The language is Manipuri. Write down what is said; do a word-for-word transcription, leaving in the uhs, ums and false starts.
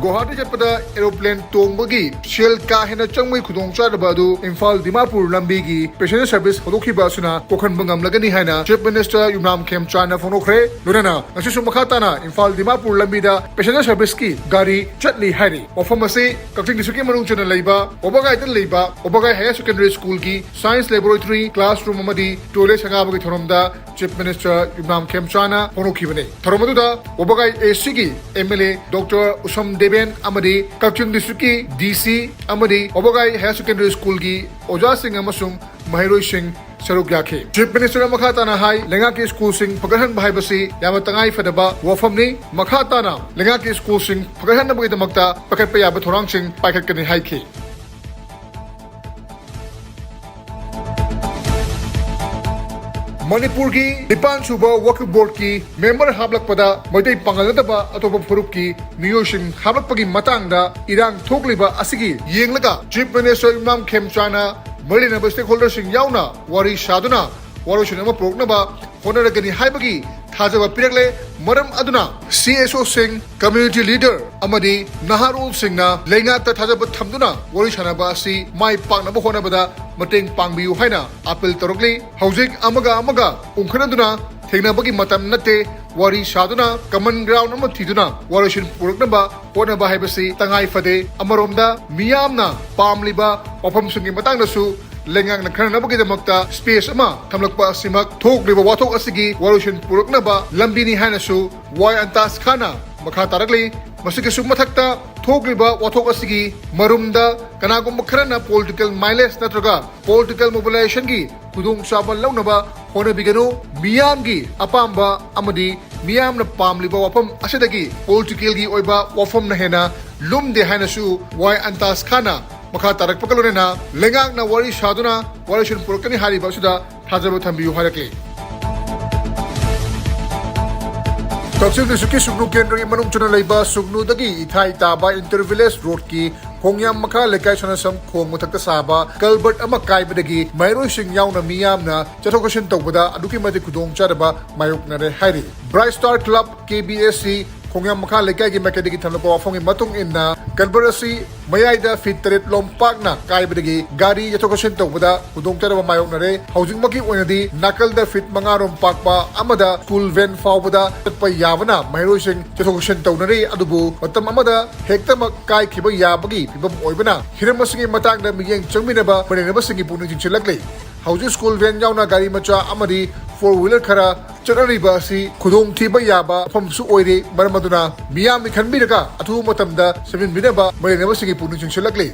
ꯒꯨꯋꯥꯍꯥꯇꯤ ꯆꯠꯄꯗ aeroplane ꯇꯣꯡꯕꯒꯤ ꯁꯦꯜ ꯀꯥ ꯍꯦꯟꯅ ꯆꯪꯕꯒꯤ ꯈꯨꯗꯣꯡꯆꯥꯗꯕ ꯑꯗꯨ ꯏꯝꯐꯥꯜ ꯗꯤꯃꯥꯄꯨꯔ ꯂꯝꯕꯤꯒꯤ passenger service ꯍꯧꯗꯣꯛꯈꯤꯕ ꯑꯁꯤꯅ ꯀꯣꯛꯍꯟꯕ ꯉꯝꯂꯒꯅꯤ ꯍꯥꯏꯅ Chief Minister ꯌꯨꯝꯅꯥꯝ ꯈꯦꯝꯆꯥꯟꯅ ꯐꯣꯡꯗꯣꯛꯈ꯭ꯔꯦ꯫ ꯂꯣꯏꯅꯅ ꯉꯁꯤꯁꯨ ꯃꯈꯥ ꯇꯥꯅ ꯏꯝꯐꯥꯜ ꯗꯤꯃꯥꯄꯨꯔ ꯂꯝꯕꯤꯗ passenger serviceꯀꯤ ꯒꯥꯔꯤ ꯆꯠꯂꯤ ꯍꯥꯏꯔꯤ꯫ ꯋꯥꯐꯝ ꯑꯁꯤ ꯀꯛꯆꯤꯡ districtꯀꯤ ꯃꯅꯨꯡ ꯆꯟꯅ ꯂꯩꯕ ꯋꯥꯕꯒꯥꯏꯗ ꯂꯩꯕ ꯋꯥꯕꯒꯥꯏ Higher Secondary Schoolꯒꯤ science laboratory, classroom ꯑꯃꯗꯤ toilet ꯁꯪꯒꯥꯕꯒꯤ ꯊꯧꯔꯝꯗ Chief Minister ꯌꯨꯝꯅꯥꯝ ꯈꯦꯝꯆꯥꯟꯅ ꯐꯣꯡꯗꯣꯛꯈꯤꯕꯅꯤ꯫ ꯊꯧꯔꯝ ꯑꯗꯨꯗ ꯋꯥꯕꯒꯥꯏ ACꯒꯤ MLA Doctor ꯎꯁꯝ ꯗꯦꯕꯦꯟ ꯑꯃꯗꯤ ꯀꯛꯆꯤꯡ districtꯀꯤ DC ꯑꯃꯗꯤ ꯋꯥꯕꯒꯥꯏ Higher Secondary Schoolꯒꯤ ꯑꯣꯖꯥꯁꯤꯡ ꯑꯃꯁꯨꯡ ꯃꯍꯩꯔꯣꯏꯁꯤꯡ ꯁꯔꯨꯛ ꯌꯥꯈꯤ꯫ Chief Ministerꯅ ꯃꯈꯥ ꯇꯥꯅ ꯍꯥꯏ, ꯂꯩꯉꯥꯛꯀꯤ schoolꯁꯤꯡ ꯐꯒꯠꯍꯟꯕ ꯍꯥꯏꯕꯁꯤ ꯌꯥꯝꯅ ꯇꯉꯥꯏ ꯐꯗꯕ ꯋꯥꯐꯝꯅꯤ꯫ ꯃꯈꯥ ꯇꯥꯅ ꯂꯩꯉꯥꯛꯀꯤ schoolꯁꯤꯡ ꯐꯒꯠꯍꯟꯅꯕꯒꯤꯗꯃꯛꯇ ꯄꯥꯏꯈꯠꯄ ꯌꯥꯕ ꯊꯧꯔꯥꯡꯁꯤꯡ ꯄꯥꯏꯈꯠꯀꯅꯤ ꯍꯥꯏꯈꯤ꯫ ꯃꯅꯤꯄꯨꯔꯒꯤ ꯅꯤꯄꯥꯟ ꯁꯨꯕ ꯋꯛꯐ ꯕꯣꯔꯗꯀꯤ member ꯍꯥꯞꯂꯛꯄꯗ ꯃꯩꯇꯩ ꯄꯥꯉꯜ ꯅꯠꯇꯕ ꯑꯇꯣꯞꯄ ꯐꯨꯔꯨꯞꯀꯤ ꯃꯤꯑꯣꯏꯁꯤꯡ ꯍꯥꯞꯂꯛꯄꯒꯤ ꯃꯇꯥꯡꯗ ꯏꯔꯥꯡ ꯊꯣꯛꯂꯤꯕ ꯑꯁꯤꯒꯤ ꯌꯦꯡꯂꯒ Chief Minister ꯌꯨꯝꯅꯥꯝ ꯈꯦꯝꯆꯥꯟꯅ ꯃꯔꯤ ꯂꯩꯅꯕ stakeholderꯁꯤꯡ ꯌꯥꯎꯅ ꯋꯥꯔꯤ ꯁꯥꯗꯨꯅ ꯋꯥꯔꯣꯏꯁꯤꯟ ꯑꯃ ꯄꯨꯔꯛꯅꯕ ꯍꯣꯠꯅꯔꯒꯅꯤ ꯍꯥꯏꯕꯒꯤ ꯊꯥꯖꯕ ꯄꯤꯔꯛꯂꯦ꯫ ꯃꯔꯝ ꯑꯗꯨꯅ CSOꯁꯤꯡ, community leader ꯑꯃꯗꯤ ꯅꯍꯥꯔꯣꯜꯁꯤꯡꯅ ꯂꯩꯉꯥꯛꯇ ꯊꯥꯖꯕ ꯊꯝꯗꯨꯅ ꯋꯥꯔꯤ ꯁꯥꯅꯕ ꯑꯁꯤ ꯃꯥꯏ ꯄꯥꯛꯅꯕ ꯍꯣꯠꯅꯕꯗ ꯃꯇꯦꯡ ꯄꯥꯡꯕꯤꯌꯨ ꯍꯥꯏꯅ appeal ꯇꯧꯔꯛꯂꯤ꯫ ꯍꯧꯖꯤꯛ ꯑꯃꯒ ꯑꯃꯒ ꯎꯪꯈꯠꯅꯗꯨꯅ ꯊꯦꯡꯅꯕꯒꯤ ꯃꯇꯝ ꯅꯠꯇꯦ꯫ ꯋꯥꯔꯤ ꯁꯥꯗꯨꯅ common ground ꯑꯃ ꯊꯤꯗꯨꯅ ꯋꯥꯔꯣꯏꯁꯤꯟ ꯄꯨꯔꯛꯅꯕ ꯍꯣꯠꯅꯕ ꯍꯥꯏꯕꯁꯤ ꯇꯉꯥꯏ ꯐꯗꯦ꯫ ꯑꯃꯔꯣꯝꯗ ꯃꯤꯌꯥꯝꯅ ꯄꯥꯝꯂꯤꯕ ꯋꯥꯐꯝꯁꯤꯡꯒꯤ ꯃꯇꯥꯡꯗꯁꯨ ꯂꯩꯉꯥꯛꯅ ꯈꯟꯅꯅꯕꯒꯤꯗꯃꯛꯇ space ꯑꯃ ꯊꯝꯂꯛꯄ ꯑꯁꯤꯃꯛ ꯊꯣꯛꯂꯤꯕ ꯋꯥꯊꯣꯛ ꯑꯁꯤꯒꯤ ꯋꯥꯔꯣꯏꯁꯤꯟ ꯄꯨꯔꯛꯅꯕ ꯂꯝꯕꯤꯅꯤ ꯍꯥꯏꯅꯁꯨ ꯋꯥꯏ ꯑꯟꯇꯥꯁ ꯈꯥꯟꯅ ꯃꯈꯥ ꯇꯥꯔꯛꯂꯤ꯫ ꯃꯁꯤꯒꯤꯁꯨ ꯃꯊꯛꯇ ꯊꯣꯛꯂꯤꯕ ꯋꯥꯊꯣꯛ ꯑꯁꯤꯒꯤ ꯃꯔꯨꯝꯗ ꯀꯅꯥꯒꯨꯝꯕ ꯈꯔꯅ political mileage ꯅꯠꯇ꯭ꯔꯒ political mobilizationꯒꯤ ꯈꯨꯗꯣꯡꯆꯥꯕ ꯂꯧꯅꯕ ꯍꯣꯠꯅꯕꯤꯒꯅꯨ꯫ ꯃꯤꯌꯥꯝꯒꯤ ꯑꯄꯥꯝꯕ ꯑꯃꯗꯤ ꯃꯤꯌꯥꯝꯅ ꯄꯥꯝꯂꯤꯕ ꯋꯥꯐꯝ ꯑꯁꯤꯗꯒꯤ politicalꯒꯤ ꯑꯣꯏꯕ ꯋꯥꯐꯝꯅ ꯍꯦꯟꯅ ꯂꯨꯝꯗꯦ ꯍꯥꯏꯅꯁꯨ ꯋꯥꯏ ꯑꯟꯇꯥꯁ ꯈꯥꯟꯅ ꯃꯈꯥ ꯇꯥꯔꯛꯄꯒ ꯂꯣꯏꯅꯅ ꯂꯩꯉꯥꯛꯅ ꯋꯥꯔꯤ ꯁꯥꯗꯨꯅ ꯋꯥꯔꯣꯏꯁꯤꯟ ꯄꯨꯔꯛꯀꯅꯤ ꯍꯥꯏꯔꯤꯕ ꯑꯁꯤꯗ ꯊꯥꯖꯕ ꯊꯝꯕꯤꯌꯨ ꯍꯥꯏꯔꯛꯂꯤ꯫ ꯀꯛꯆꯤꯡ districtꯀꯤ ꯁꯨꯒꯅꯨ ꯀꯦꯟꯗ꯭ꯔꯒꯤ ꯃꯅꯨꯡ ꯆꯟꯅ ꯂꯩꯕ ꯁꯨꯒꯅꯨꯗꯒꯤ ꯏꯊꯥꯏ ꯇꯥꯕ Inter Village Roadꯀꯤ ꯈꯣꯡꯌꯥꯝ ꯃꯈꯥ ꯂꯩꯀꯥꯏ ꯁꯅꯥꯁꯝ ꯈꯣꯡ ꯃꯊꯛꯇ ꯁꯥꯕ culvert ꯑꯃ ꯀꯥꯏꯕꯗꯒꯤ ꯃꯍꯩꯔꯣꯏꯁꯤꯡ ꯌꯥꯎꯅ ꯃꯤꯌꯥꯝꯅ ꯆꯠꯊꯣꯛ ꯆꯠꯁꯤꯟ ꯇꯧꯕꯗ ꯑꯗꯨꯛꯀꯤ ꯃꯇꯤꯛ ꯈꯨꯗꯣꯡꯆꯥꯗꯕ ꯃꯥꯌꯣꯛꯅꯔꯦ ꯍꯥꯏꯔꯤ꯫ Bright Star Club, KBSC, ꯈꯣꯡꯖꯥꯝ ꯃꯈꯥ ꯂꯩꯀꯥꯏꯒꯤ ꯃꯥꯏꯀꯩꯗꯒꯤ ꯊꯝꯂꯛꯄ ꯋꯥꯐꯝꯒꯤ ꯃꯇꯨꯡ ꯏꯟꯅ, ꯀꯜꯚꯔ ꯑꯁꯤ ꯃꯌꯥꯏꯗ ꯐꯤꯠ ꯇꯔꯦꯠ ꯂꯣꯝ ꯄꯥꯛꯅ ꯀꯥꯏꯕꯗꯒꯤ ꯒꯥꯔꯤ ꯆꯠꯊꯣꯛ ꯆꯠꯁꯤꯟ ꯇꯧꯕꯗ ꯈꯨꯗꯣꯡꯆꯥꯗꯕ ꯃꯥꯌꯣꯛꯅꯔꯦ꯫ ꯍꯧꯖꯤꯛꯃꯛꯀꯤ ꯑꯣꯏꯅꯗꯤ ꯅꯥꯀꯜꯗ ꯐꯤꯠ ꯃꯉꯥ ꯔꯣꯝ ꯄꯥꯛꯄ ꯑꯃꯗ ꯁ꯭ꯀꯨꯜ ꯚꯦꯟ ꯐꯥꯎꯕꯗ ꯆꯠꯄ ꯌꯥꯕꯅ ꯃꯍꯩꯔꯣꯏꯁꯤꯡ ꯆꯠꯊꯣꯛ ꯆꯠꯁꯤꯟ ꯇꯧꯅꯔꯤ꯫ ꯑꯗꯨꯕꯨ ꯃꯇꯝ ꯑꯃꯗ ꯍꯦꯛꯇꯃꯛ ꯀꯥꯏꯈꯤꯕ ꯌꯥꯕꯒꯤ ꯐꯤꯕꯝ ꯑꯣꯏꯕꯅ, ꯍꯤꯔꯝ ꯑꯁꯤꯒꯤ ꯃꯇꯥꯡꯗ ꯃꯤꯠꯌꯦꯡ ꯆꯪꯃꯤꯟꯅꯕ ꯃꯔꯩꯅꯕꯁꯤꯡꯒꯤ ꯄꯨꯛꯅꯤꯡ ꯆꯤꯡꯁꯤꯜꯂꯛꯂꯤ꯫ ꯍꯧꯖꯤꯛ ꯁ꯭ꯀꯨꯜ ꯚꯦꯟ ꯌꯥꯎꯅ ꯒꯥꯔꯤ ꯃꯆꯥ ꯑꯃꯗꯤ ꯐꯣꯔ ꯋꯤꯂꯔ ꯈꯔ ꯆꯠꯅꯔꯤꯕ ꯑꯁꯤ ꯈꯨꯗꯣꯡꯊꯤꯕ ꯌꯥꯕ ꯃꯐꯝꯁꯨ ꯑꯣꯏꯔꯤ꯫ ꯃꯔꯝ ꯑꯗꯨꯅ ꯃꯤꯌꯥꯝꯅ ꯈꯟꯕꯤꯔꯒ ꯑꯊꯨꯕ ꯃꯇꯝꯗ ꯁꯦꯝꯖꯤꯟꯕꯤꯅꯕ ꯃꯔꯩꯅꯕꯁꯤꯡꯒꯤ ꯄꯨꯛꯅꯤꯡ ꯆꯤꯡꯁꯤꯜꯂꯛꯂꯤ꯫